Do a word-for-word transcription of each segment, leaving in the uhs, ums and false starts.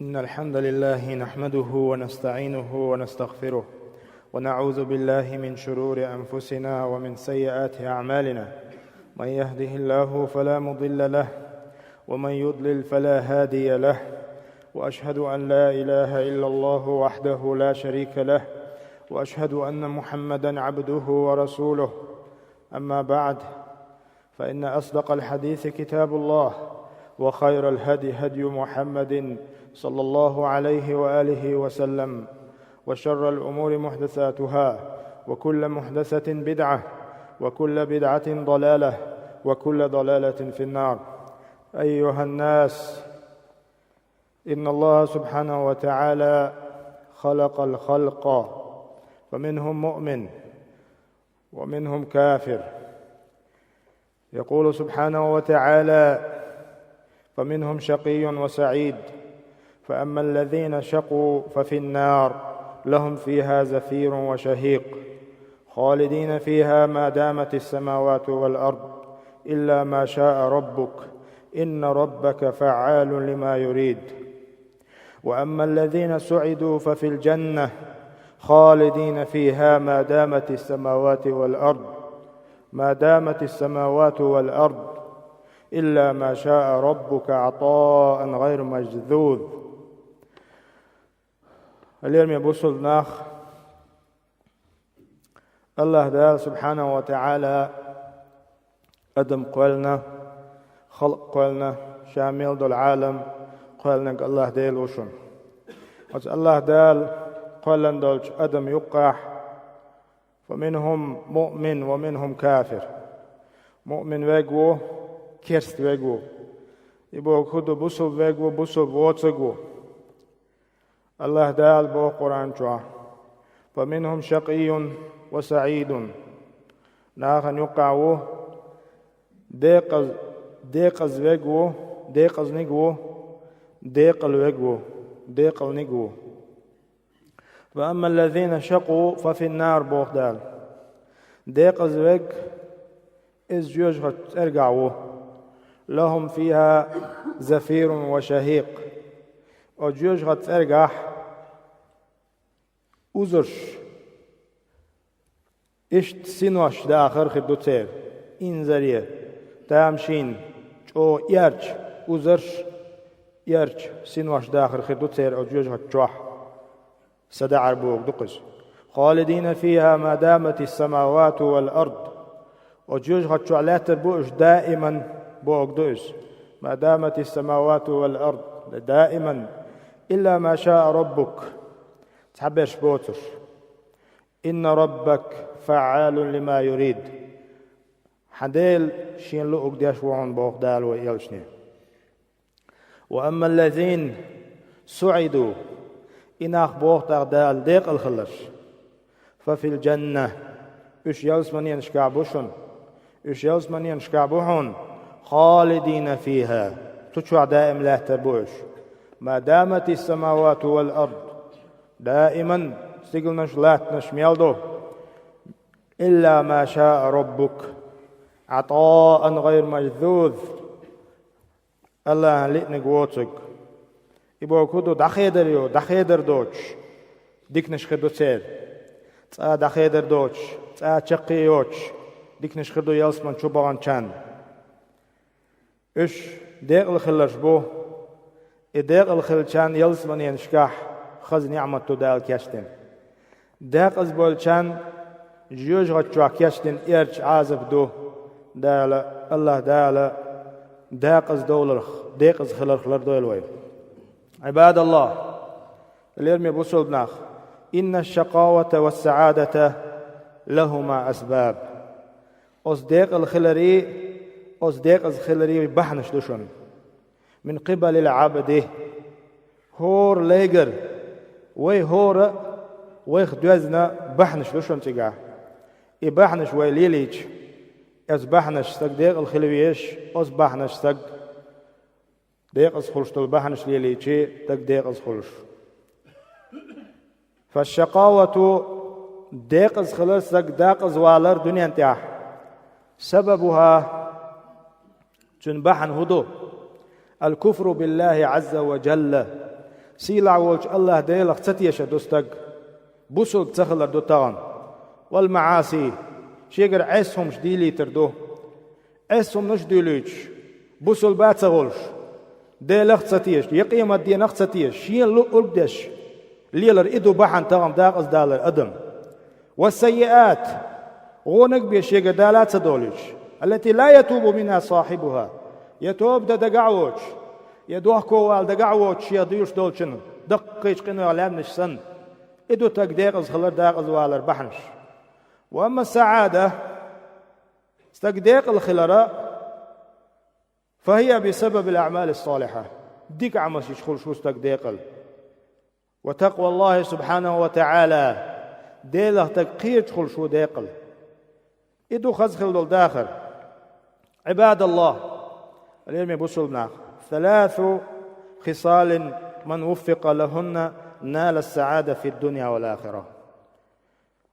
إن الحمد لله نحمده ونستعينه ونستغفره، ونعوذ بالله من شرور أنفسنا ومن سيئات أعمالنا. من يهده الله فلا مضل له، ومن يضلل فلا هادي له. وأشهد أن لا إله إلا الله وحده لا شريك له، وأشهد أن محمدا عبده ورسوله. أما بعد، فإن أصدق الحديث كتاب الله، وخير الهدي هدي محمد صلى الله عليه وآله وسلم، وشر الأمور محدثاتها، وكل محدثة بدعة، وكل بدعة ضلالة، وكل ضلالة في النار. أيها الناس، إن الله سبحانه وتعالى خلق الخلق، فمنهم مؤمن ومنهم كافر. يقول سبحانه وتعالى: فمنهم شقي وسعيد، فأما الذين شقوا ففي النار، لهم فيها زفير وشهيق، خالدين فيها ما دامت السماوات والأرض، إلا ما شاء ربك، إن ربك فعال لما يريد. وأما الذين سعدوا ففي الجنة، خالدين فيها ما دامت السماوات والأرض، ما دامت السماوات والأرض، إلا ما شاء ربك عطاء غير مجذوذ. Лераме бусулба нах, Аллаха Дала субхьанаху ва таӀала адам кхоьллина, халкъ кхоьллина, ша мел долу Ӏалам кхоьллинарг Аллаха Дела ву шуна. Оцу Аллаха Дала кхоьллина долчу адам юккъехь: «Фа минхум муъмин ва минхум кафир». Муъмин верг ву, керста верг ву. И бохург хӀун ду, бусулба верг ву, бусулба воцург ву. Аллаха Дала боху Къуръан чохь: «Фа минхум шакъийюн ва саӀидун». Нахана юккъехь ву декъаз-, декъаза верг ву, декъазниг ву, декъала верг ву, декъалниг ву. «Ва амма ллазина шакъу фа фин нар», боху Дала. Декъаза верг, иза жоьжахатин цӀергахь ву. «Лахум фиха зафирун ва шахикъ». Оцу жоьжахатин цӀергахь узарш, иштта синош дахар хир ду церан, инзаре, тамашийна, чӀогӀа эрча узарш, эрча синош дахар хир ду церан оцу жоьжахати чохь. Са даӀар бохург ду-кх иза. «Халидина фиха ма даматис самавату вал ард». Оцу жоьжахати чохь лаьттар бу уьш даиман, бохург ду иза. «Ма даматис самавату вал ард», даиман. «Илла ма шаа раббук». Цхьаберш боцурш. «Инна раббак фаъалун лима юрид». Хьан Дела шен луург деш ву хьуна, боху Дала вайн элчане. «Ва амма ллазина суӀиду», и нах, боху тӀаккха Дала, декъала хилларш, «фа фил жанна», уьш ялсаманенашкахь бу шуна. Уьш ялсаманенашкахь бу хьуна, «халидина фиха», цу чохь даим лаьттар бу уьш. «Ма даматис самавату вал ард», даиман стигланаш, латтанаш мел ду. «Илла ма шаа раббук, Ӏатаан гӀайр мажзуз». Аллахьан лиъниг воцург. И бохург хӀун ду, дӀахедар ю, дӀахедар доцуш диканаш хир ду церан. Цкъа дӀахедар доцуш, цкъа чаккхе йоцуш диканаш хир ду ялсамани чу баханчарна. Уьш декъала хилларш бу. И декъала хиллачарна ялсаманенашкахь хаза неӀмат ду Дала кечдина. Декъаза болчарна жоьжахати чохь кечдина эрча Ӏазап ду Дала, Аллаха Дала декъаза довларх, декъаза хиларх лардойла вай. Ӏибадаллахь, лераме бусулба нах, «инна шакъавата ва саадата лахума асбаб». Оцу декъала хиларе, оцу декъаза хиларе бахьанаш ду шуна. «Мин къибалил Ӏабди». ХӀора лайгара, вай хӀора а, вайх доьзна бахьанаш ду шуна цигахь. И бахьанаш вай лелийча, оцу бахьанаш стаг декъала хила везаш, оцу бахьанаш стаг декъаза хуьлуш долу бахьанаш лелийча, стаг декъаза хуьлуш. «Фашшакъавату», декъаза хилар, стаг декъаза валар дуьнен тӀехь. «Сабабуха», цуьнан бахьана хӀун ду? «Ал-куфру биллахи Ӏазза ва жалла». Сийлахь волчу АллахӀ Делах ца тешар ду стаг, бусулба ца хилар ду тахана. Вал маӀаси, шегара Ӏеса хӀумаш дийлийтар ду. Ӏеса хӀуманаш а дуьйлуьйтуш, бусулба а ца хуьлуш, Делах а ца тешаш, я къематденах а ца тешаш, шена луъург а деш, лелар и ду бахьана тахана декъаза далар адам. Ва саййиат, гӀонаг а бен шегара Дала а ца долуьйтуш, аллати ла ятубу минха сахьибуха, я тоба дан дагахь а воцуш, я дохко вала дагахь а воцуш, шех дуьйлуш долчун даккхийчу къинойх лаьмнаш санна, и ду стаг декъаза хилар, декъаза валар бахьанаш. Ва амма саӀада, стаг декъала хилара, фахӀия бисабабил аӀмали ссалихьа, дика Ӏамалш йича хуьлуш ву стаг декъала. Ва такъваллахӀи субхьанаху ва таӀала, Делах стаг кхерча хуьлуш ву декъала. И ду хаза хила долу дахар. ӀибадаллахӀ, лераме бусулба нах, саласу хисалин ман вуффикъа лахӀунна нала ссаӀада фид-дунья вал ахира.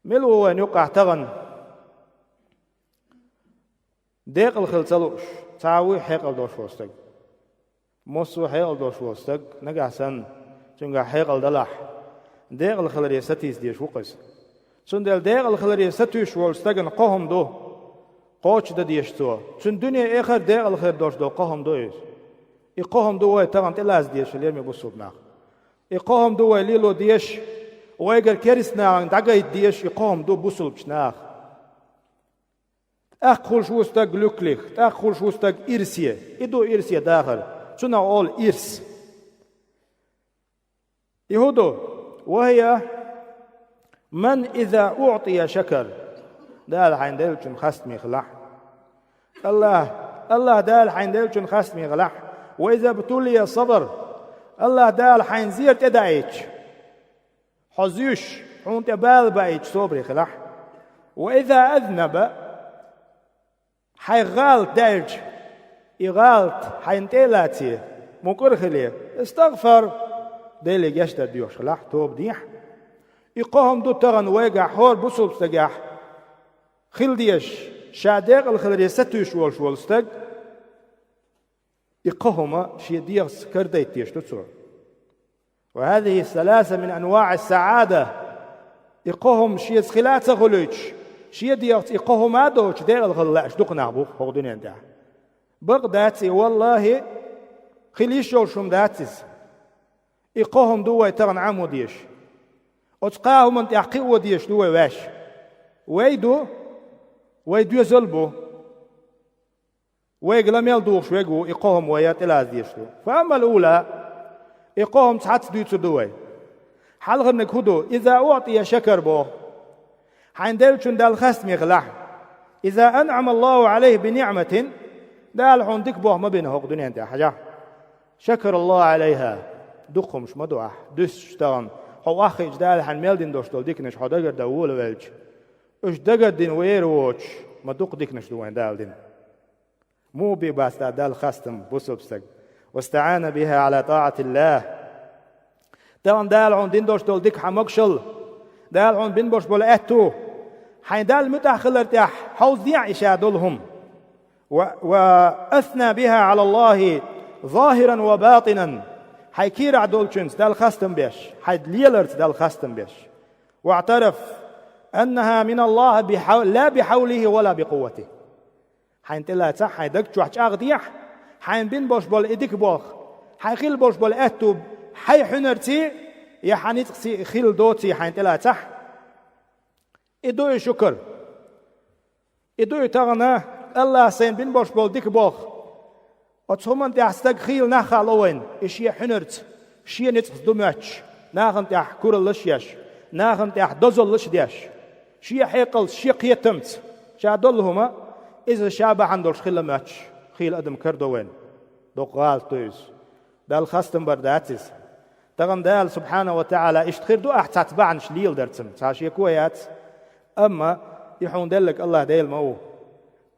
Мила ву вайна юкъахь тахана декъала хила ца лууш, цхьа а вуй хьекъал долуш волу стаг? Массо а хьекъал долуш волу стаг, нагахь санна, цуьнгахь хьекъал далахь, декъала хиларе сатийса дезаш ву-кх иза. Цундела декъала хиларе сатуьйсуш волчу стагана кхо хӀума ду, кхочушдан дезаш цо. Цуьнан дуьне, эхар декъала хир долуш долу кхо хӀума ду иза. И кхо хӀума ду вай тахана тӀелаза дезаш, лераме бусулба нах. И кхо хӀума ду вай лело дезаш, вайгара керста нахана дӀагайта дезаш, и кхо хӀума ду бусулбачу наха. ТӀаккха хуьлуш ву стаг луьклих, тӀаккха хуьлуш ву стаг ирсе. И ду ирсе дахар. Цунах олу ирс. И хӀун ду? ВахӀия ман иза уӀтия шакар. Дала хьайна деллачун хастаме хилахь. АллахӀ, АллахӀ Дала хьайна деллачун хастаме хилахь. Ва иза бтулия сабар. АллахӀ Дала хьайна зер тӀедаийтича, хьо зуьйш, хьуна тӀе бала баийтича, собаре хилахь. Ва иза азнаба, хьайн гӀалат даьлча, и гӀалат хьайна тӀе а лаций, мукӀар а хилий, истагъфар, Деле гечдар доьхуш хилахь, тоба дехьа. И кхо хӀума ду тахана вайгахь хӀора бусулба стагехь хила дезаш, ша декъала хиларе сатуьйсуш волуш волу стаг, и кхо хӀума шен дегӀаца карадайта дезаш ду цо. Ва хӀазихи саласа мин анваӀи саӀада. И кхо хӀума шеца хила а ца хуьлуьйтуш, шен дегӀаца и кхо хӀума а доцуш, декъала хила лаьаш дукха нах бу хӀокху дуьнен тӀехь. Бакъ дац и, валлахӀи, хила йиш йолуш хӀума дац иза. И кхо хӀума ду вай тахана Ӏамо дезаш. Оцу кхаа хӀуманна тӀехь кхио дезаш ду вай ваьш. Вай ду, вай доьзал бу. Вайга ла мел духуш верг ву, и кхо хӀума вай тӀелаза дезаш ду. Фа аммал ула, и кхо хӀума цхьацца дуьйцур ду вай. Хьалхарниг хӀун ду? Иза уӀтия шакар боху. Хьайна деллачун Далла хастаме хилахь. Иза анӀама Аллаху Ӏалайхи би ниӀматин, Дала хьуна дика болх ма бина хӀокху дуьнен тӀехь, хьажахь. Шакара Аллаху Ӏалайха, дукха хӀумаш ма ду ахь, дуьсуш тахана, хьо охьахиъча Дала хьайна мел дина долуш долу диканаш хьо дагардан волавелча, уьш дагардина вер воцуш, ма дукха диканаш ду вайна Дала дина. Муха бен бац Далла хастам бусалба стаг? ВастаӀана биха Ӏала тӀаӀатиллахӀ. Тахана Дала хьуна дина долуш долу дика хьан могушалла, Дала хьуна бина болуш болу аьтту, хьайн Далла муьтӀахь хилар тӀехь хьовзадехьа и ша долу хӀума. Ва, ва асна биха Ӏала Аллахи захиран ва батинан. Хьайн кийрахь долчуьнца Далла хастам беш, хьайн леларца Далла хастам беш. ВаӀтараф аннаха мин Аллахи бихьав-, ла бихьавлихи ва ла бикъувватихи. Хьайн тӀелацахь, хьайн даг чохь чӀагӀдехьа, хьайн бина болуш болу и дика болх, хьайн хила болуш болу аьтту хьайн хьуьнарций я хьан ницкъций хила доций хьайн тӀелацахь. И ду и шукар. И ду и тахана Аллахьа сайна бина болуш болу дика болх. Оцу хӀуманна тӀехь стаг хийла нах хаало вайна, и шен хьуьнарца, шен ницкъаца ду моьттуш, нахана тӀехь кураллаш а еш, нахана тӀехь дозаллаш а деш, шен хьекъалца, шен кхетамца, ша долу хӀума, иза ша бахьана долуш хила моьттуш, хийла адам карадо вайна. Доккха гӀалат ду иза. Далла хастам бар дац иза. Тахана Дала, субхьана ва таӀала, иштта хир ду ахь цхьацца бахьанаш леладарцан, цхьа шеко яц. Амма и хьуна деллаг Аллахь Дела ма ву.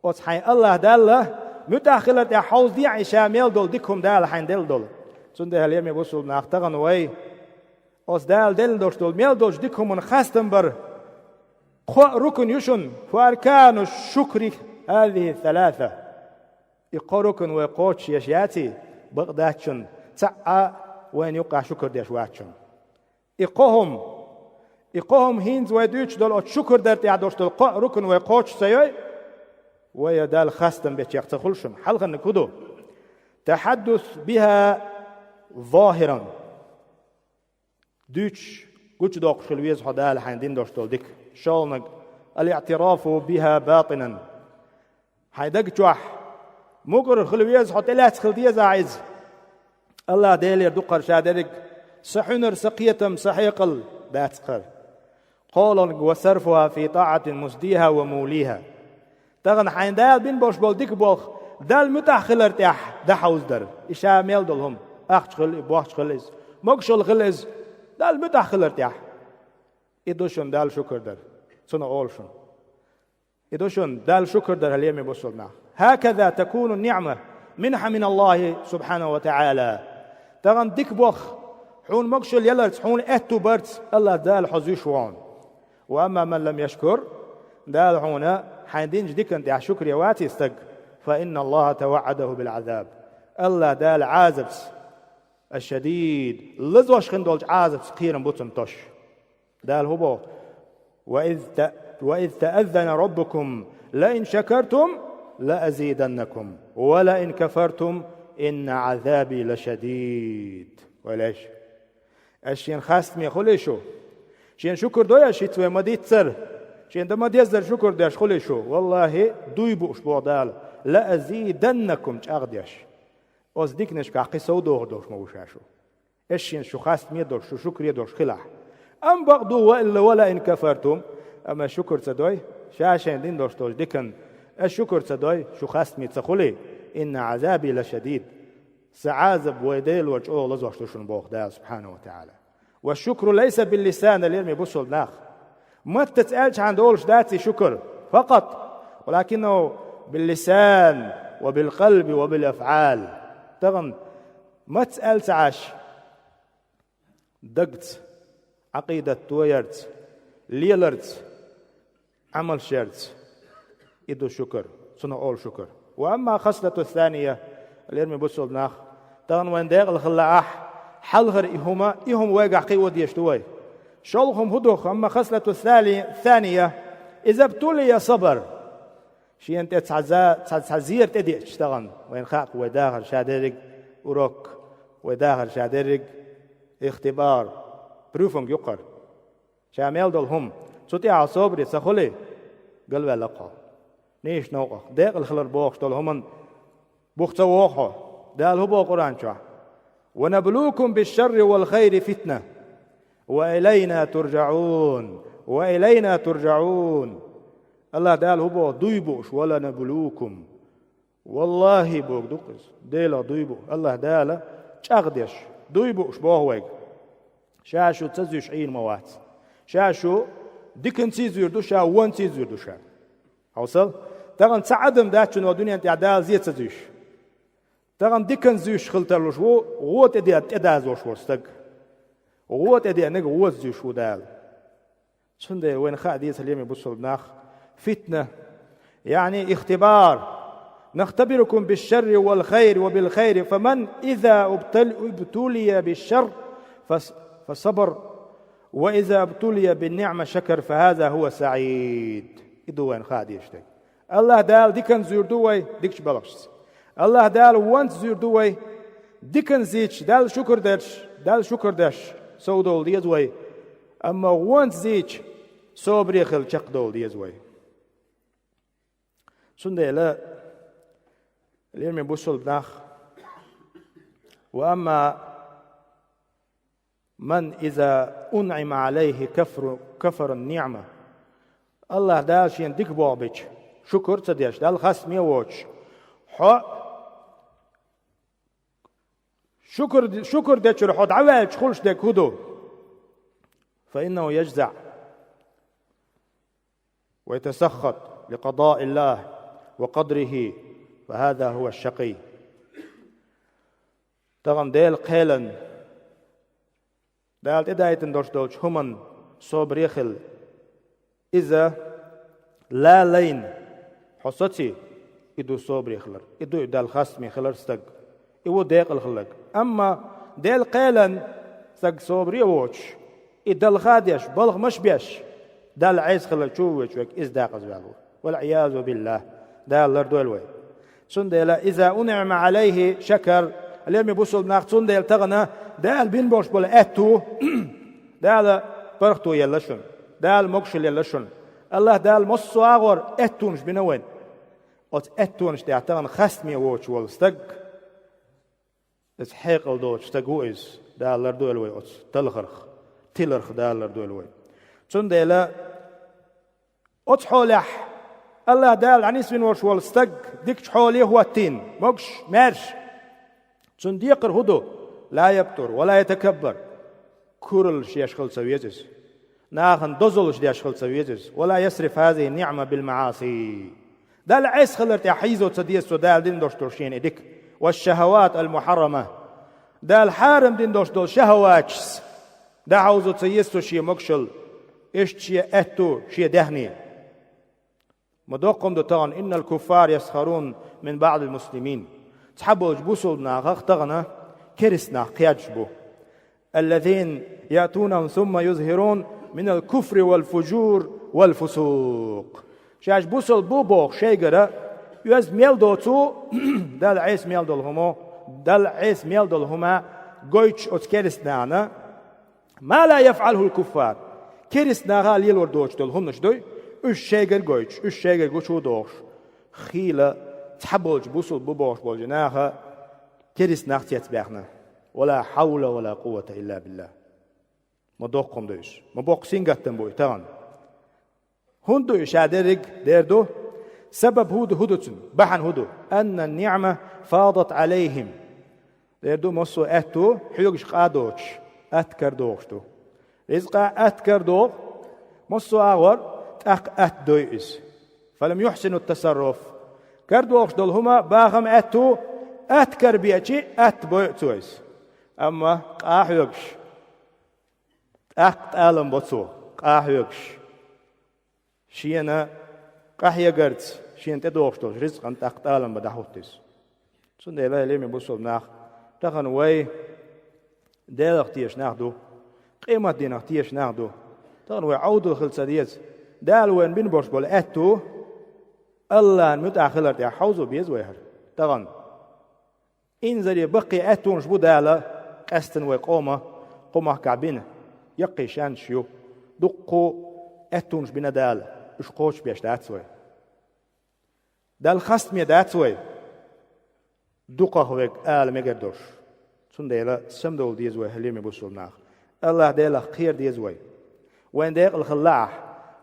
Оцу хьайн Аллахь Далла муьтӀахь хилар тӀехь хьовзадехьа и ша мел долу дика хӀума Дала хьайна делла долу. Цундела, лераме бусалба нах, тахана вай оцу Дала делла долуш долу мел долчу дика хӀуманна хастам бар кхо а рукн ю шуна, фа аркану шукри хазихи саласа. И кхо рукн вай кхочушъеш яций, бакъ дац шуна, цхьаъ а вайна юкъахь шукур деш вац шуна. И кхо хӀума, и кхо хӀума хӀинца вай дуьйцуш долу оцу шукур дар тӀехь долуш долу кхо а рукн вай кхочуш ца йой, вай Далла хастам бечех ца хуьлу шуна. Хьалхарниг хӀун ду? Тахьаддус биха захиран. Дуьйцуш, гучудоккхуш хила веза хьо Дала хьайна дина долуш долу дика. ШолгӀаниг, ал-иътирафу биха батинан. Хьайн даг чохь мукъар хила веза хьо, тӀелаьцна хила деза ахь иза. АллахӀ Делера ду-кх хӀара ша дерриг, сан хьуьнар, сан кхетам, сан хьекъал дац-кх хӀара. КхоалгӀаниг, ва сарфуха фи таатин мусдиха ва мулиха. Тахана хьайн Дала бина болуш болу дика болх Далла муьтӀахь хилар тӀехь дӀахьовзадар. И ша мел долу хӀума, ахча хила, и бохча хила иза, могушалла хила иза, Далла муьтӀахь хилар тӀехь. И ду шуна Далла шукур дар. Цунах олу шуна. И ду шуна Далла шукур дар, хьалеми бусулба нах. Хаказа такуну ниъма, минха мин Аллахи субхьанаху ва та'ала. Тахана дика болх, хьуна могушалла яларца, хьуна аьтту барца АллахӀ Дала хьо зуьйш ву хьуна. Ва амма ман лам яшкур, Дала хьуна хьайн динчу дикан тӀехь шукуре ваций стаг, фа инна Аллаха таваъадаху бил Ӏазаб. АллахӀ Дала Ӏазабца, аш-шадид, лазош хин долчу Ӏазабца кхерам бу цунна тосуш. Дала хӀун боху? «Ва из та-, ва из тааззана раббукум ла ин шакартум ла азиданнакум, ва ла ин кафартум инна азаби ла шадид». Вайлаш. Аш шен хастаме хуьлий шу? Шен шукур дой аш хӀинца вай ма-диццара? Шен дан ма-деззара шукур деш хуьлий шу? Валлахи, дуй бууш боху Дала. «Ла азиданнакум», чӀагӀдеш. Оцу диканашкахь кхин сов дохур долуш ма ву ша шу. Аш шен шу хастаме долуш, шу шукре долуш хилахь. Амма бакъду ва илла ва ла ин кафартум, амма шукур ца дой, ша шайн дин долуш долчу дикан, аш шукур ца дой, шу хастаме ца хуьлий, инна азаби ла шадид. Сан Ӏазаб вай Делора чӀогӀа лазош ду шуна боху Дала субхьанаху ва таӀала. Ва шукру лайса бил лисан, лераме бусулба нах. Маттаца аьлчхьана долуш дац и шукур. Факъат. Валакиннаху бил лисан ва бил къалби ва бил афъал. Тахана Маца аьлла ца Ӏаш, дагца, Ӏакъидат тоярца, леларца, Ӏамалш ярца, и ду шукар, цунах олу шукар. Ва амма хаслату сания, лераме бусулба нах, тахана вайн декъала хила лаахь, хьалхара и хӀума, и хӀума вайгахь кхио дезаш ду вай. ШолгӀа хӀума хӀун ду, амма хаслату сали-, сания, иза бтулия сабар. Шена тӀе цхьа за-, цхьа, цхьа зера тӀедеъча тахана, вайна хаьа-кх вай дахар ша дерриг урок, вай дахар ша дерриг ихтибар, прюфунг ю-кх хӀара. Ша мел долу хӀума, цу тӀехь хьо собаре ца хуьлий, галваьлла-кх хьо. Нийса новкъа-кх, декъала хилар бохуш долу хӀуманна бух ца вогӀу хьо. Дала хӀун боху Къуръан чохь? «Ва наблукум бишшарри вал хайри фитна, ва илайна туржаӀун, ва илайна туржаӀун». АллахӀ Дала хӀун боху? Дуй бууш, «ва ла наблукум». Валлахи, боху ду-кх иза, Делах дуй бу, АллахӀ Дала чӀагӀдеш, дуй бууш боху вайга. Ша шу ца зуьйш Ӏийр ма вац. Ша шу диканций зуьйр ду ша, вонций зуьйр ду ша. Хьовсал, тахана цхьа адам дац шуна дуьнен тӀехь Дала зе ца зуьйш. Тахана дикан зуьйш хила тарлуш ву, вон тӀе де-, тӀедазош волу стаг. Вон тӀе деаниг вон зуьйш ву Дала. Цундела вайна хаа деза, лераме бусулба нах, фитна, яъни ихтибар. «Нахтабирукум бишшарри вал хайри ва бил хайри, фаман иза убтал-, убтулия бишшарр фас-, фасабар, ва иза убтулия бин ниъма шакар, фахаза хӀува саӀид». И ду вайна хаа дезаш дерг. АллахӀ Дала дикан зуьйр ду вай дикачу балхашца. АллахӀ Дала вонца зуьйр ду вай дикан зийча, Далла шукар дерш, Далла шукар дерш сов довла деза вай. Амма вонца зийча, собаре хила чекхдовла деза вай. Цундела, лераме бусулба нах, ва амма «Ман иза унъима Ӏалайхи кафру-, кафара ниъма». АллахӀ Дала шена дика боху бича, шукур а ца деш, Далла хастаме а воцуш, хьо шукур, шукур дечуьра хьо дӀаваьлча хуьлуш дерг хӀун ду? «Фа иннаху яжзаӀ ва ятасаххат ли къадаиллахи ва къадрихи, фа хаза хӀува шакий». Тахана Делан кхелан, Дала тӀедайтина долуш долчу хӀуманна собаре хила. Иза лалайна хьо саций, и ду собаре хилар, и ду и Далла хастаме хилар стаг. И ву декъала хилларг. Амма Дел кхелан стаг собаре а воцуш, и далха а деш, балха маш а беш, Далла Ӏеса хилар чу а воьдуш верг, иза декъаза ваьлла ву. والعياذ بالله. Дала лардойла вай. Цундела, إذا أنعم عليه شكر, лераме бусалба нах, цундела тахана Дала бина болуш болу аьтту, Дала паргӀато елла шуна, Дала могушалла елла шуна. АллахӀ Дала массо а агӀор аьттонаш бина вайна. Оцу аьттонаш тӀехь тахана хастаме воцуш волу стаг, иза хьекъал доцу стаг ву иза, Дала лардойла вай оцу талхарх, тиларх Дала лардойла вай. Цундела оцу хьолехь АллахӀ Дала дӀанисвина волуш волу стаг дикачу хьоле хӀоттийна, могуш, маьрша. Цуьнан декхар хӀун ду? لا يبطر ولا يتكبر. Кураллаш еш хила ца веза иза. Нахана дозаллаш деш хила ца веза иза. ولا يصرف هذه النعمة بالمعاصي. Далла Ӏеса хилар тӀехь хьийзо ца деза цо Дала дина долуш долу шена и дика. والشهوات المحرمة. Дала хьарам дина долуш долу шахӀаваташца дӀахьовзо ца еза цо шен могушалла, иштта шен аьтту, шен даьхни. Ма доккха хӀума ду тахана: إن الكفار يسخرون من بعض المسلمين. Цхьаболчу бусалба нахах тахана керста нах кхедуш бу. الذين يأتونهم ثم يظهرون من الكفر والفجور والفسوق. Шаьш бусалба бу бохуш шайгара, оьзда мел доцу, Далла Ӏеса мел долу хӀума, Далла Ӏеса мел долу хӀума гойтуш оцу керста нахана, ما لا يفعله الكفار. Керста наха лелор доцуш долу хӀуманаш дуй, уьш шайгара гойтуш, уьш шайгара гучу а дохуш. Хийла цхьаболчу бусалба бу бохуш болчу наха керста нах цецбаьхна. ولا حول ولا قوة إلا بالله. Ма доккха хӀума ду иза. Ма боккха сингаттам бу и тахана. ХӀунда ду и ша дерриг? Дера ду, сабаб хӀун ду, хӀун ду цуьнан? Бахьана хӀун ду? أن النعمة فاضت عليهم. Дера ду, массо а аьтту хьоьгуш къа а доцуш, атта карадохуш ду. Ризкъа атта карадоху, массо а агӀор тӀаккха атта дой иза. فلم يحسنوا التصرف. Карадохуш долу хӀума, бахам, аьтту атта карабеачи, атта бойу цо иза. Амма къа хьоьгуш, тӀаккха тӀалам бо цо, къа хьоьгуш. Шена къахьегарца, шена тӀедогӀуш долчу ризкъан тӀаккха тӀалам бан дӀахӀутту иза. Цундела, лераме бусалба нах, тахана вай Делах теша нах ду, къематдийнах теша нах ду. Тахана вай Ӏовдал хила ца деза. Дала вайна бина болуш болу аьтту, АллахӀан муьтӀахь хилар тӀехь хьовзо беза вай хӀара. Тахана Инзаре баккхий аьттонаш бу Дала къаьстина вай къоман кху махкахь бина. Яккхий шанш ю. Дуккху аьттонаш бина Дала, уьш кхочушбеш дац вай. Далла хастаме дац вай дукхах верг ала мегар долуш. Цундела самадовла деза вай, хӀай лераме бусалба нах. АллахӀ Делах кхера деза вай. Вайн декъала хилла ахь,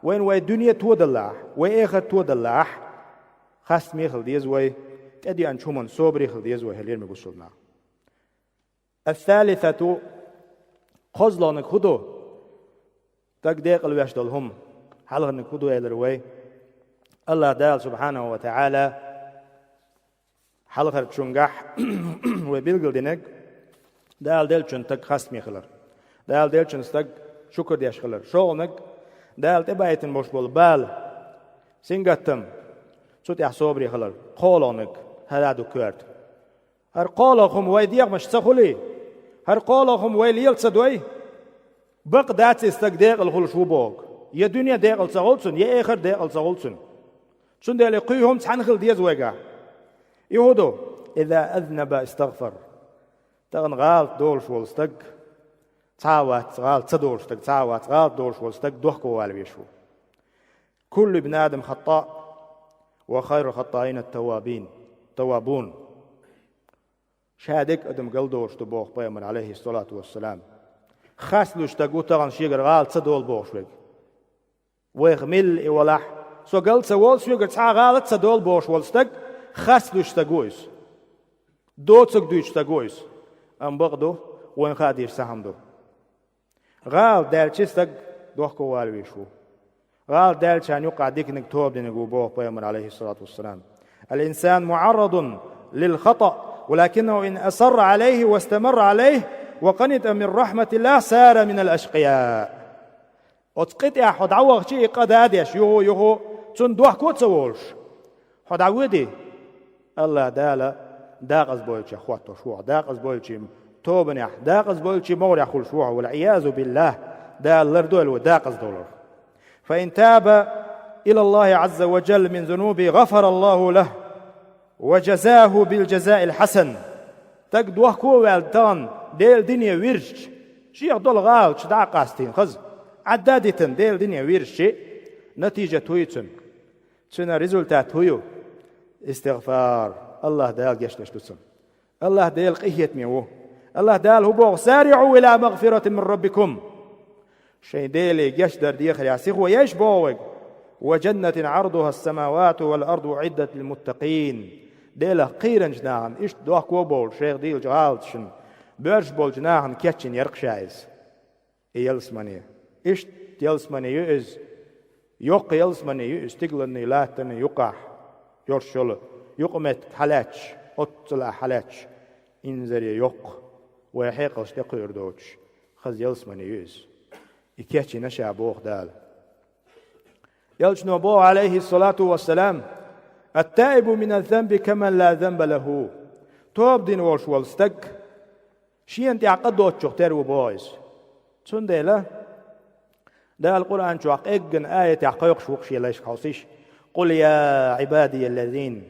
вайн вай дуьне тодалла ахь, вай эхарт тодалла ахь, хастаме хила деза вай, тӀедеанчу хӀуманна собаре хила деза вай, хӀай лераме бусалба нах. الثالثة, кхозлагӀниг хӀун ду? Стаг декъала веш долу хӀума. Хьалхарниг хӀун ду элира вай? АллахӀ Дала субхьанаху ва таӀала хьалхарчунгахь вай билгалдинарг, Дала деллачун стаг хастаме хилар. Дала деллачун стаг шукр деш хилар. ШолгӀаниг, Дала тӀебайтина болуш болу бала, сингаттам, цу тӀехь собаре хилар. КхоалгӀаниг хӀара ду коьрта. ХӀара кхоалгӀа хӀума вай дегӀамаш ца хуьлий? ХӀара кхоалгӀа хӀума вай лела ца дой? Бакъ дац и стаг декъала хуьлуш ву боху. Я дуьне декъала ца хуьлу цунна, я эхарт декъала ца хуьлу цунна. Цундела кхин хӀума цхьаьна хила деза вайгахь. И хӀун ду? إذا أذنب استغفر. Тахана гӀалат долуш волу стаг цхьа а вац, гӀалат ца долуш стаг цхьа а вац, гӀалат долуш волу стаг дохковала веш ву. كل ابن آدم خطاء وخير الخطائين التوابين, التوابون. Ша дерг адам галдолуш ду боху пайхамар, алейхиссалату вассалам. Хасталуш стаг ву тахана шегара гӀалат ца долу бохуш верг. Вайх милла и валахь, со гал ца волу, соьгара цхьа а гӀалат ца долу бохуш волу стаг, хасталуш стаг ву иза. Доцург дуьйцу стаг ву иза. Амма бакъ ду, вайн хаа дийр сахьам ду. ГӀалат даьлча стаг дохковала веш ву. ГӀалат даьлчарна юккъахь диканиг, тоба динарг ву боху пайхамар, алейхиссалату вассалам. الإنسان معرض للخطأ، ولكنه إن أصر عليه واستمر عليه وقنط من رحمة الله صار من الأشقياء. Оцу кхин тӀехь хьо дӀавахча и къа дадеш, юху-юху, цунна дохко а ца волуш, хьо дӀавоьдий, АллахӀ Дала дакъазбойлучех хӀоттош ву хьо, дакъазбойлучийн тобанехь, дакъаза болчийн могӀарехь хуьлуш ву хьо, валӀиязу биллахӀ, Дала лардойла вай дакъаза долура. فإن تاب إلى الله عز وجل من ذنوبه غفر الله له وجزاه بالجزاء الحسن. Стаг дохко а ваьлла тахана Делан дине вирзича, шех долу гӀалаташ дӀа а къастийна хаза, Ӏадда а дитина Делан дине вирзича, натижат хӀун ю цуьнан? Цуьнан результат хӀун ю? Истигъфар. АллахӀ Дала гечдеш ду цунна. АллахӀ Дела къинхетаме ву. АллахӀ Дала хӀун боху: «سارعوا إلى مغفرة من ربكم». Шайн Деле гечдар дехарехь сихо еш боху вайга. «وجنة عرضها السماوات والأرض أعدت للمتقين». Делах кхийринчу нахана, иштта дохко а бовлуш шайх диллинчу гӀалаташна, боьрша болчу нахана кечйина яра-кх ша иза. И ялсамане. Иштта ялсамане ю иза. Йоккха ялсамане ю иза стигланний, латтанний юкъахь йолуш йолу, юкъаметтиг хьалаьтташ, оццул а хьалаьтташ, инзаре йоккха, вайн хьекъалш тӀекхуьур доцуш, хаза ялсамане ю иза. И кечйина ша, боху Дала. Элчано боху, Ӏалайхиссалату вассалам: «التائب من الذنب كمن لا ذنب له». Тоба дина волуш волу стаг шена тӀехь къа доцучух тера ву боху иза. Цундела Дала Къуръан чохь къеггина аятехь кхойкхуш ву-кх шен лайшка хьовсийша: «قل يا عبادي الذين،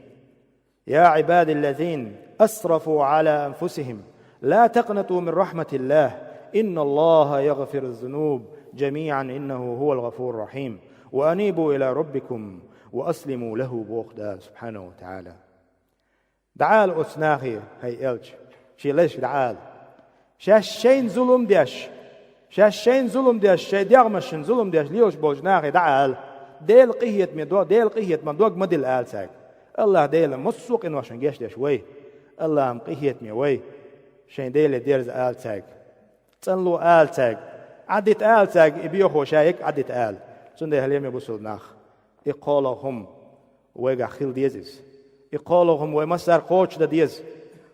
يا عبادي الذين أسرفوا على أنفسهم لا تقنطوا من رحمة الله إن الله يغفر الذنوب جميعا إنه هو الغفور الرحيم وأنيبوا إلى ربكم وأسلموا له», боху Дала субхьанаху ва тагӀала. ДӀаала оцу нахе, хӀай элча, шен лайшка дӀаала. Шаьш шайна зулам деш, шаьш шайна зулам деш, шайн дегӀмашна зулам деш лелаш болчу нахе дӀаала. Делан къинхетаме до-, Делан къинхетаман дог ма дилла ала цаьрга. АллахӀ Дела массо а къиношна гечдеш вай. АллахӀ-м къинхетаме вай. Шайн Деле дерза ала цаьрга. ЦӀанло ала цаьрга. Ӏадита ала цаьрга, и бехо ша ерг Ӏадита ала. Цундела, хьалеме бусалба нах, и кхоалгӀа хӀума вайгахь хила деза иза. И кхоалгӀа хӀума вай массаьрга кхочушдан деза.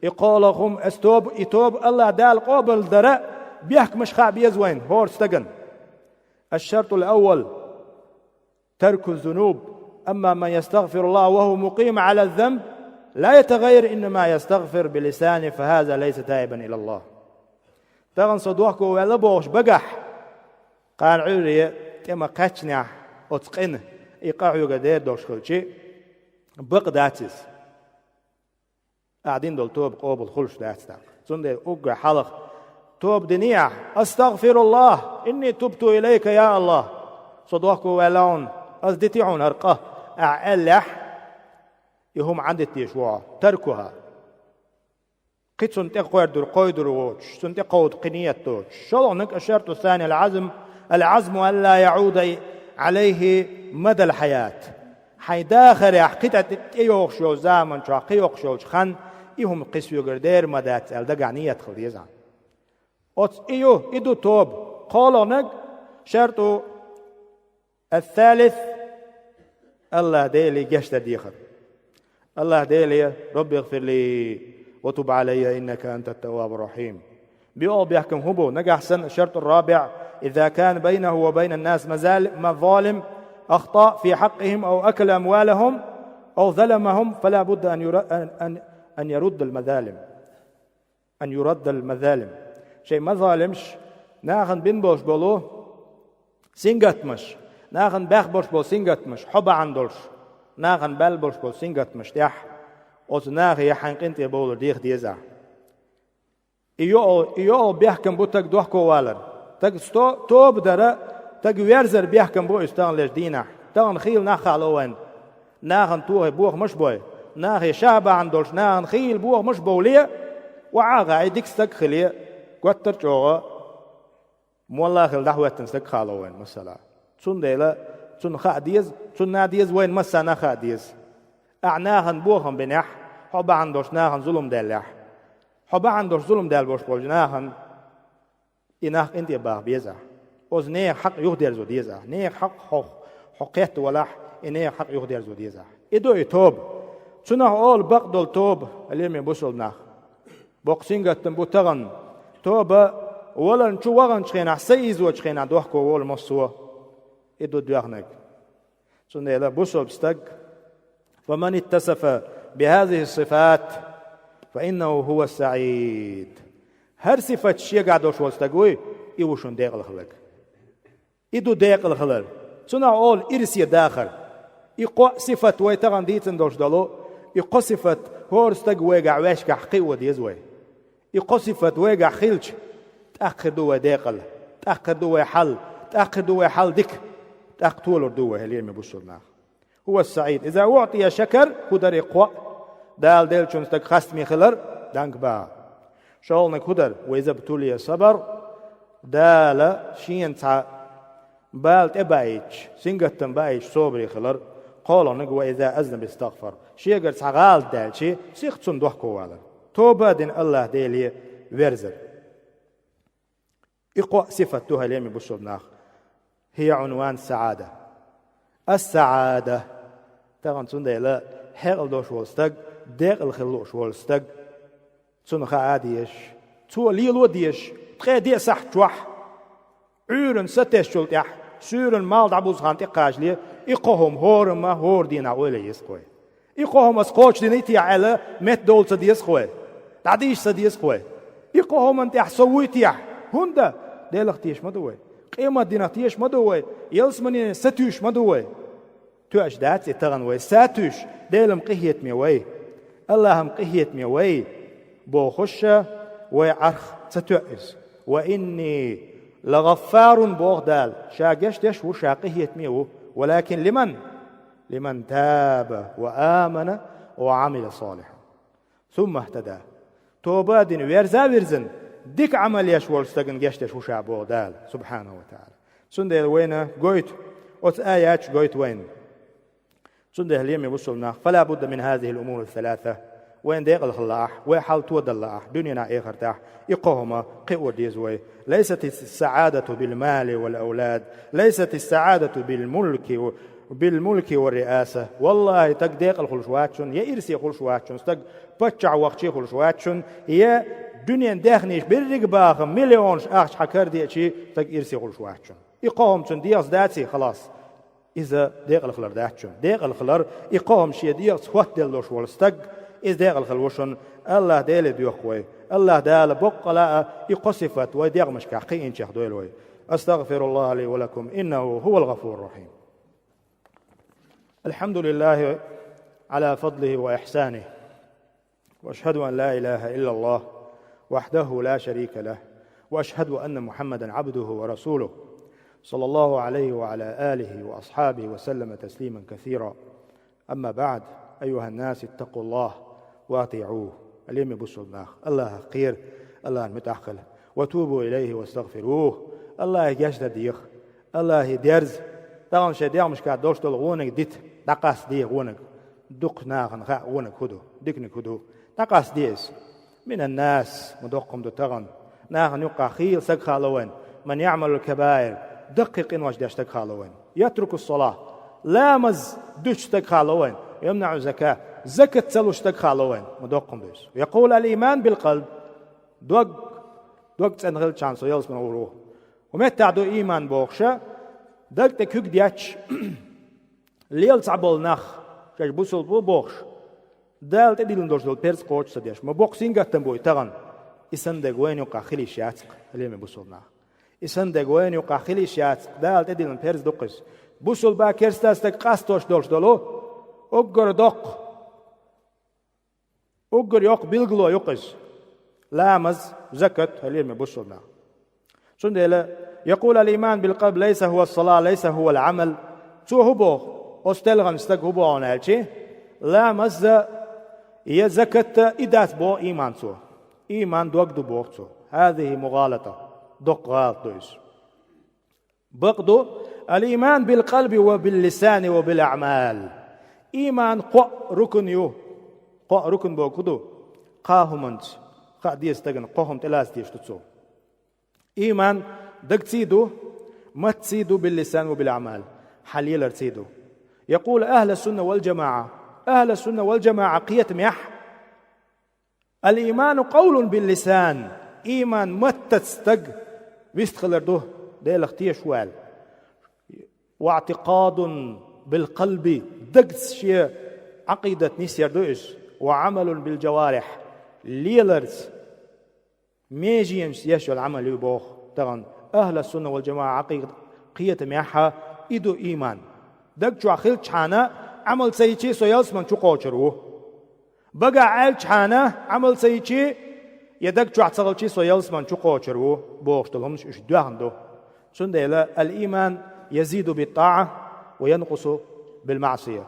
И кхоалгӀа хӀума, аса тоба, и тоба АллахӀ Дала къобалдара бехкамаш хаа беза вайна, хӀора стагана. الشرط الأول ترك الذنوب. أما من يستغفر الله وهو مقيم على الذنب لا يتغير، إنما يستغفر بلسانه، فهذا ليس تائبا إلى الله. Тахана со дохко ваьлла бохуш багахь, кхана Ӏуьйре тӀе ма-кхаьчнехь оцу къина, и къа хьоьга дер долуш хилчи, бакъ дац иза. Ахьа дина долу тоба къобал хуьлуш дац тӀаккха. Цундела уггар хьалха тоба динехь: «أستغفر الله، إني تبت إليك يا الله». Со дохко ваьлла хьуна, аса дити хьуна хӀара къа, ахьа аьллехь, и хӀума Ӏадита дезаш ву хьо, таркуха. Кхин цунна тӀе кхойдур, кхойдур воцуш, цунна тӀе кховда кхин ниет доцуш. ШолгӀаниг: الشرط الثاني العزم، العزم ألا يعود عليه مدى الحياة. Хьайн дахарехь кхин тӀе тӀейогӀуш йолу заман чохь, кхин йоккхуш йолчу хан, и хӀума кхин соьгара дер ма дац аьлла, дагахь ниет хила деза. Оцу и ю, и ду тоба. КхоалгӀаниг, шарту الثالث: АллахӀ Деле гечдар дехар. АллахӀ Деле: «رب اغفر لي وتب علي إنك أنت التواب الرحيم». БоьалгӀа бехкам хӀун бу? Нагахь санна, الشرط الرابع: إذا كان بينه وبين الناس مزال-، مظالم، أخطأ في حقهم أو أكل أموالهم أو ظلمهم فلا بد أن ير-، أن، أن، أن يرد المظالم. أن يرد المظالم. Шайн мазалимаш, нахана бина болуш болу сингаттамаш, нахана баьхна болуш болу сингаттамаш, хьо бахьана долуш, нахана баьлла болуш болу сингаттамаш тӀехь, оцу нахе хьайн къинтӀе бовлар деха деза. И йоӀ-, и йоӀ бехкам бу стаг дохко валар. Стаг сто-, тоба дара, стаг верзар бехкам бу иза таханлерчу дийнахь. Тахана хийла нах хало вайн. Нахана тохий бохамаш бой. Нахе ша бахьана долуш, нахана хийла бохамаш бовле, охьа а гӀай, дика стаг хиле, готтар а чӀогӀа, молла а хила дӀахӀоьттина стаг хало вайн, масала. Цундела цунна хаа деза, цунна а деза, вайна массарна а хаа деза. Ахьа нахана бохам бинехь, хьо бахьана долуш нахана зулам даьллехь, хьо бахьана долуш зулам даьлла болуш болчу нахана и нах къинтӀе баха беза ахь. Оцу нехан хьакъ юхадерзо деза ахь. Нехан хьакъ хьо, хьо кхетта валахь, и нехан хьакъ юхадерзо деза ахь. И ду и тоба. Цунах олу бакъдолу тоба, лераме бусалба нах. Боккха сингаттам бу тахана. Тоба валарна чу ваханчу хенахь, са ийзочу хенахь дохко волу массо. И ду доьхнарг. Цундела бусалба стаг: «فمن اتصف بهذه الصفات فإنه هو السعيد». ХӀара сифат шегахь долуш волу стаг вуй, и ву шуна декъала хилларг. И ду декъала хилар. Цунах олу ирсе дахар. И кхоъ сифат вай тахана дийцина долуш долу, и кхо сифат хӀора стаг вайгахь ваьшкахь кхио деза вай. И кхо сифат вайгахь хилча, тӀаккха хир ду вай декъала, тӀаккха хир ду вай хьал, тӀаккха хир ду вай хьал дика, тӀаккха толур ду вай, хӀай лераме бусулба нах. هو السعيد إذا أعطي شكر, хӀун дара и кхоъ? Дала деллачун стаг хастаме хилар, данг бахар. ШолгӀаниг хӀун дара? وإذا ابتلي صبر, Дала шена цхьа бала тӀе баийтича, сингаттам баийтича собаре хилар. КхоалгӀаниг وإذا أذنب استغفر, шегара цхьа гӀалат даьлча, сиха цунна дохковалар. Тоба а дина АллахӀ Деле верзар. И кхоъ сифат ду, хӀай лераме бусулба нах. هي عنوان السعادة. السعادة. Тахана цундела хьекъал долуш волу стаг, декъала хила лууш волу стаг, цунна хаа дезаш, цо лело дезаш, ткъе деа сахьт чохь, Ӏуьйранна сатесначул тӀаьхьа, суьйранна малх дӀабузу хан тӀекхачале, и кхо хӀума хӀораммо хӀора дийнахь ойла ян еза-кх вай. И кхо хӀума ас кхочушдиний техьа аьлла, меттадовла ца деза-кх вай, дӀадийша ца деза-кх вай. И кхо хӀуманна тӀехь со вуй техьа? ХӀунда? Делах теша ма ду вай. Къематдийнах теша ма ду вай. Ялсамане сатуьйсуш ма ду вай. Тоьаш дац и тахана вай, сатуьйсуш, Делан къинхетаме вай, АллахӀан къинхетаме вай бохуш, вай Ӏарх ца тоьа иза. وإني لغفار, боху Дала, Ша гечдеш а ву, Ша къинхетаме а ву. ولكن لمن؟ لمن تاب وآمن وعمل صالحا ثم اهتدى. Тоба а дина, верза а вирзина, дика Ӏамал еш волчу стагана гечдеш ву Ша, боху Дала, субхьанаху ва таӀала. Цундела вайна гойту, оцу аяташ гойту вайна. Цундела, лераме бусулба нах, فلا بد من هذه الأمور الثلاثة. Вайна декъала хила лаахь, вай хьал тодала лаахь, дуьненахь, эхартахь, и кхо хӀума кхио деза вай. ليست السعادة بالمال والأولاد، ليست السعادة بالملك و-، بالملك والرئاسة. ВаллахӀи, стаг декъала хуьлуш вац шуна, я ирсе хуьлуш вац шуна, стаг паччахь вахча хуьлуш вац шуна, я дуьненан даьхнаш берриг а баха, миллионаш ахча хьакара деача, стаг ирсе хуьлуш вац шуна. И кхо хӀума цунна дегӀаца даций, халас. Иза декъала хилар дац шуна. Декъала хилар, и кхо хӀума шен дегӀаца хӀоттаделла долуш волу стаг, иза декъала хила ву шуна. АллахӀ Деле доьху вай. АллахӀ Дала боккъала а и кхо сифат вай дегӀмашкахь кхиинчех дойла вай. أستغفر الله لي ولكم إنه هو الغفور الرحيم. الحمد لله على فضله وإحسانه. وأشهد أن لا إله إلا الله وحده لا شريك له، وأشهد أن محمدا عبده ورسوله، صلى الله عليه وعلى آله وأصحابه وسلم تسليما كثيرا. أما بعد، أيها الناس، اتقوا الله وأطيعوه. Лераме бусулба нах, АллахӀах кхера, АллахӀна муьтӀахь хила. وتوبوا إليه واستغفروه. АллахӀе гечдар деха, АллахӀе дерза. Тахана шайн дегӀмашкахь долуш долу вониг дита, дӀакъастаде вониг. Дукха нахана хаьа вониг хӀун ду, диканиг хӀун ду. ДӀакъастаде иза. من الناس, ма доккха хӀума ду тахана. Нахана юккъахь хийла стаг хало вайна. من يعمل الكبائر, даккхий къинош деш стаг хало вайна. يترك الصلاة, ламаз дуьтуш стаг хало вайна. ويمنع الزكاة, закат ца луш стаг хало вайна. Ма доккха хӀума ду иза. يقول: الإيمان بالقلب. Дог, дог цӀена хилчахьана со ялсамане гӀур ву. ХӀун меттахь ду ийман бохуш, даг тӀе куьг детташ, лела цхьаболу нах, шаьш бусулба бу бохуш, Дала тӀедиллина долуш долу перз кхочуш ца деш. Ма боккха сингаттам бу и тахана. И санна даг вайна юккъахь хила йиш яц-кх, лераме бусулба нах. И санна даг вайна юккъахь хила йиш яц-кх, Дала тӀедиллина перз ду-кх иза. Бусулба, керста стаг къастош долуш долу уггар доккха, уггар йоккха билгало ю-кх иза. Ламаз, закат, хӀай лераме бусулба нах. Цундела, يقول: الإيمان بالقلب ليس هو الصلاة، ليس هو العمل. Цо хӀун боху? Оцу телхина стага хӀун боху аьлча, ламаз а, я закат а и дац боху ийман цо. Ийман дог ду боху цо. هذه مغالطة. Доккха гӀалат ду иза. Бакъ ду: الإيمان بالقلب وباللسان وبالأعمال. Ийман кхоъ рукн ю. Кхоъ рукн бохург хӀун ду? Кхаа хӀуманца хаа деза стагана, кхо хӀума тӀелаца дезаш ду цо. Ийман дагций ду, маттаций ду, باللسان وبالأعمال, хьан леларций ду. يقول: أهل السنة والجماعة. Ахьлу сунна вал джамаӀа кхетамехь, الإيمان قول باللسان. Ийман маттаца стаг вистхилар ду, Делах тешаш ву аьлла. واعتقاد بالقلب, дагца шен Ӏакъидат нисъяр ду иза. وعمل بالجوارح, леларца. меженаш еш йолу Ӏамал ю боху тахана. Ахьлас-сунна вал-жамаӀа Ӏакъида кхетамехь и ду ийман. Даг чохь хилчхьана, Ӏамал ца йичи со ялсаман чу кхочур ву. Багахь аьлчхьана, Ӏамал ца йичи, я даг чохь ца хилчи со ялсаман чу кхочур ву, бохуш долу хӀуманаш уьш доьхна ду. Цундела ал-ийман язиду бит-тӀаӀа ва янкъусу бил-маӀсия.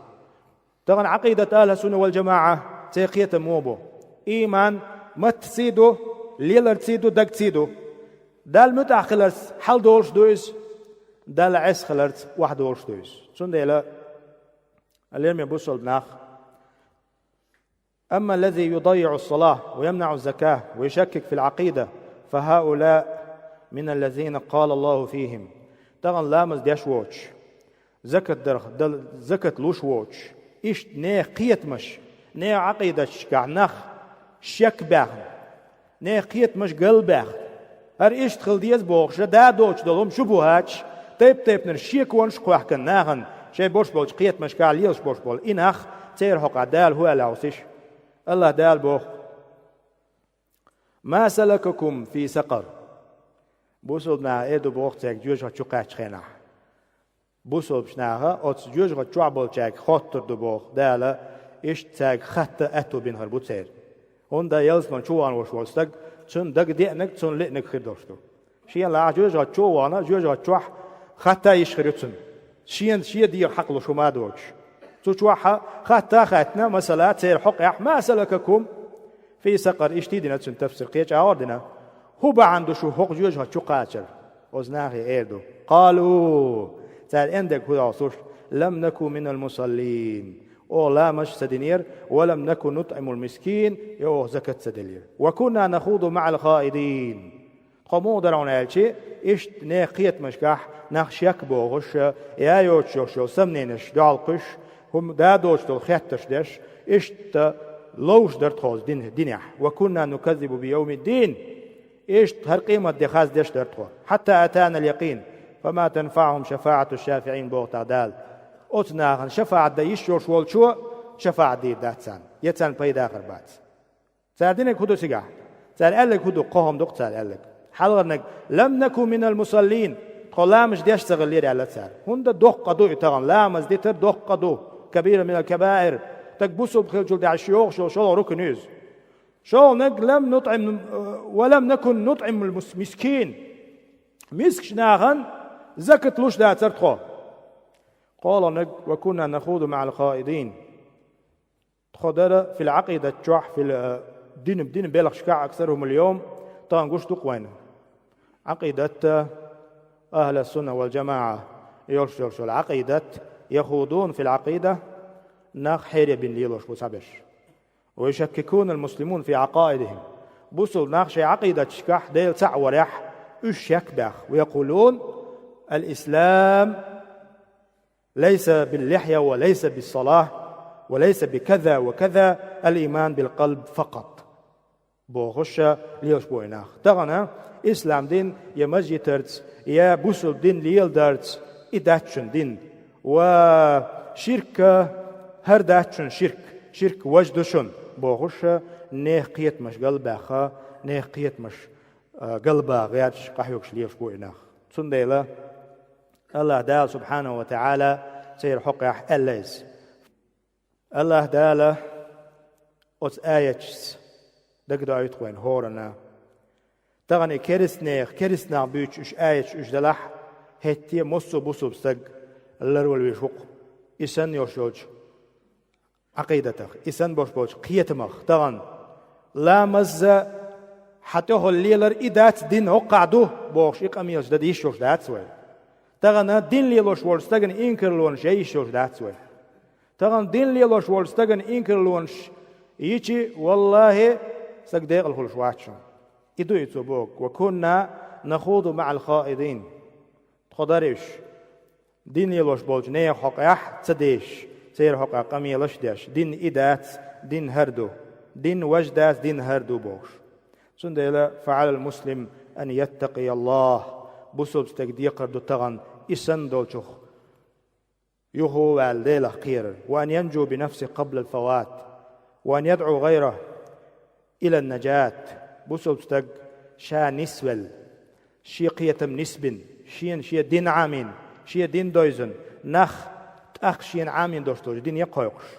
Тахана Ӏакъидат ахьлас-сунна вал-жамаӀа церан кхетам муха бу? Ийман маттаций ду, леларций ду, дагций ду. Далла муьтӀахь хиларца хьаладолуш ду иза, Далла Ӏеса хиларца охьадолуш ду иза. Цундела, лераме бусалба нах, амма ллази юдаййиӀу ссалата ва ямнаӀу ззаката ва юшаккику фил-Ӏакъида, фа хӀаулаи мина ллазина къала Аллаху фихим. Тахана ламаз деш воцуш, закат дарх дал-, закат луш воцуш, иштта нехан кхетамаш, нехан Ӏакъидаташкахь нах шек баьхна, нехан кхетамаш галбаьхна. ХӀара иштта хила деза бохуш, да доцуш долу хӀума шубухӀаташ, тайп-тайпанара шеконаш кхоьхкина нахана, шайн бош болчу кхетамашкахь лелаш бош болу и нах, церан хьокъехь Дала хӀун аьлла хьовсийша? АллахӀ Дала боху: «Ма салакакум фи сакъар?» Бусалба наха эр ду боху цаьрга жоьжахати чу кхаьччу хенахь. Бусалбачу наха оцу жоьжахати чохь болчаьрга хоттур ду боху Дала, иштта цаьрга хатта аьтто бина хир бу церан. ХӀунда ялсаман чу вахана волуш волу стаг, цунна дага деанарг, цунна лиънарг хир долуш ду. Шена лаахь жоьжахати чу а вахана, жоьжахати чохь хатта йиш хир ю цунна. Шена шен дегӀан хьакъ луш хӀума а доцуш. Цу чохь хатта а хаьттина, масала, церан хьокъехь: «Ма салакакум фи сакъар», иштта дина цуьнан тафсир, кхечу агӀор дина. ХӀун бахьана ду шу хӀокху жоьжахати чу кхачар? Оцу нахе эр ду. Къалу, цара эн дерг хӀун ду хьовсуш: «Лам наку минал мусаллин». Оха ламаз ца динера, «ва лам наку нутӀимул мискин», я оха закат ца деллера. «Ва кунна нахуду маӀал хаидин». Тхо муха дара хьуна аьлчи, иштта нехан кхетамашкахь нах шек бохуш, я йоцуш йолуш йолу сомненеш дуьхьал кхуьссуш, хӀума да доцуш долу хеттарш деш, иштта ловш дара тхо оцу дин-, динехь. «Ва кунна нуказзибу би йовмиддин». Иштта хӀара къематде хаз деш дара тхо. «Хьатта атанал якъин, фама танфаӀухум шафаӀату шафиӀин», боху тӀаккха Дала. Оцу нахана шафаӀат дан йиш йолуш волчо шафаӀат дийр дац царна, я царна пайда хир бац. Цара динарг хӀун ду цигахь? Цара аьлларг хӀун ду? Кхо хӀума ду-кх цара аьлларг. Хьалхарниг: «Лам наку минал мусаллин». Тхо ламаз деш ца хиллера аьлла цара. ХӀунда доккха къа ду и тахана, ламаз дитар доккха къа ду. Кабира минал кабаир. Стаг бусалба хиллачул тӀаьхьа йогӀуш йолу шолгӀа рукн ю иза. ШолгӀаниг: «Лам нутӀим, ва лам наку нутӀимул мус-, мискин». Мискачу нахана закат луш дацара тхо. КхоалгӀаниг: «Ва кунна нахуду маӀал хаидин». Тхо дара фил-Ӏакъидат чохь, фил-, э, дин, дин белхашкахь, аксарухумул йовм, тахана гуш ду-кх вайна. Ӏакъидат, э, ахьлас-сунна вал-жамаӀа йолуш йолуш йолу Ӏакъидат, яхудун фил-Ӏакъида, нах хьере бина лелош бу цхьаберш. «Ва юшаккикунал муслимун фи Ӏакъаидихим». Бусалба нах шайн Ӏакъидаташкахь, Дела цхьаъ варехь, уьш шек баьхна. «Ва якъулун: ал-ислам лайса бил-лихья ва лайса бис-салат ва лайса би каза ва каза, ал-ийман бил-къалб факъат», бохуш лелаш бу и нах. Тахана ислам дин я маж йитарца, я бусалба дин леладарца и дац шуна дин. Ва ширк, хӀара дац шуна ширк, ширк важа ду шуна, бохуш, нехан кхетамаш галбаьхна, нехан кхетамаш, а, галбаха гӀерташ, къахьоьгуш лелаш бу и нах. Цундела АллахӀ Дала субхьанаху ва таӀала церан хьокъехь аьлла иза. АллахӀ Дала оцу аяташца дагадоуьйту-кх вайна хӀоранна. Тахана и керстанех, керстанах буьйцуш уьш аяташ уьш делахь, хӀетте а массо а бусалба стаг ларвала везаш ву-кх и санна йолуш йолчу Ӏакъидатах, и санна болуш болчу кхетамах. Тахана ламаз хьан тӀехула лелар и дац дин, хӀокхахь ду бохуш, и къамелаш дан йиш йолуш дац вай. Тахана дин лелош волчу стагана инкарлонаш ян йиш йолуш дац вай. Тахана дин лелош волчу стагана инкарлонаш йичи, валлахӀи, стаг декъала хуьлуш вац шуна. И ду и цо боху: «Ва кунна нахуду маӀал хаидин». Тхо дара уьш, дин лелош болчу нехан хьокъехь ца дешаш, церан хьокъехь къамелаш а деш, дин и дац, дин хӀара ду, дин важа дац, дин хӀара ду бохуш. Цундела, фа Ӏалал муслим ан яттакъия АллахӀ, бусалба стеган декхар ду тахана и санна долчух юха а ваьлла Делах кхерар. «Ва ан янжу би нафсихи къаблал фават, ва ан ядӀу гӀайраху илан нажат». Бусалба стаг ша нисвелла, шен кхетам нисбина, шена шен дин Ӏамийна, шен дин дойзина, нах тӀаккха шена Ӏамийна долуш долчу дине кхойкхуш.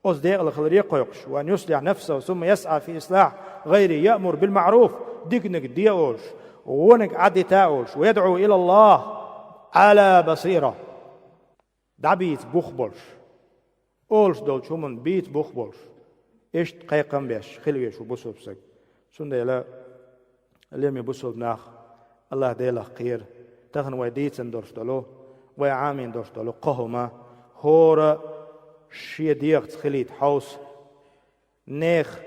Оцу декъала хиларе кхойкхуш: «Ва ан юслихьа нафсаху сумма ясӀа фи ислахьи гӀайрихӀи, яъмуру бил маӀруф», диканиг де олуш, вониг Ӏадита олуш, «ва ядӀу илаллахӀи Ӏала басира», дӀабийца бух болуш, олуш долчу хӀуманна бийца бух болуш, иштта кхайкхам беш хила везаш ву бусалба стаг. Цундела, лераме бусалба нах, АллахӀ Делах кхера, тахана вай дийцина долуш долу, вай Ӏамийна долуш долу кхо хӀума, хӀора шен дегӀаца хилийта хьовса, нехан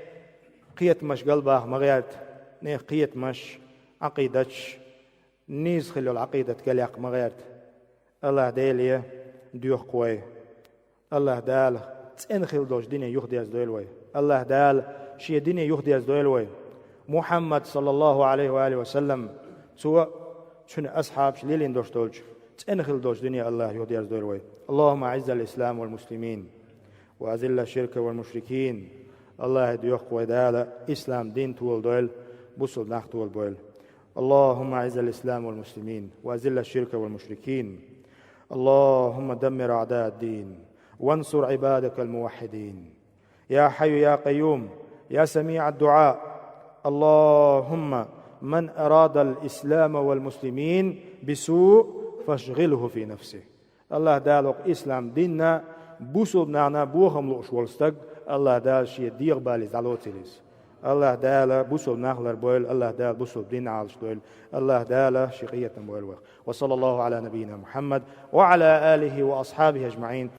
кхетамаш галбаха ма гӀерта, нехан кхетамаш, Ӏакъидаташ, нийса хила йолу Ӏакъидат галъяккха ма гӀерта. АллахӀ Деле доьху вай. АллахӀ Дала цӀена хила долчу дине юхадерзадойла вай. АллахӀ Дала шен дине юхадерзадойла вай. Мухьаммад, саллаллахӀу Ӏалайхи ва алихи ва саллам, цо а, цуьнан асхьабаша лелийна долуш долчу цӀена хила долчу дине АллахӀ юхадерзадойла вай. АллахӀумма аӀиззал ислам вал муслимин, ва азиллаш ширка вал мушрикин. АллахӀе доьху вай Дала ислам дин толадойла, бусалба нах толабойла. АллахӀумма аӀиззал ислам вал муслимин, ва азиллаш ширка вал мушрикин. АллахӀумма даммир аӀдаа ад-дин, вансур Ӏибадакал муваххьидин. Я Хьайю, я Къайюм, я Самиъад-дуӀа, АллахӀумма ман арадал ислама вал муслимин бисуъ, фашгӀилхӀу фи нафсихӀи. АллахӀ Дала хӀокху ислам динна, бусалба нахана бохам лууш волу стаг, АллахӀ Дала шен дегӀан бале дӀалоцийла иза. АллахӀ Дала бусалба нах ларбойла, АллахӀ Дала бусалба дин Ӏалашдойла, АллахӀ Дала шен къинхетам бойла вайх. Ва саллаллахӀу Ӏала набийина Мухьаммад ва Ӏала алихӀи ва асхьабихӀи ажмаӀин.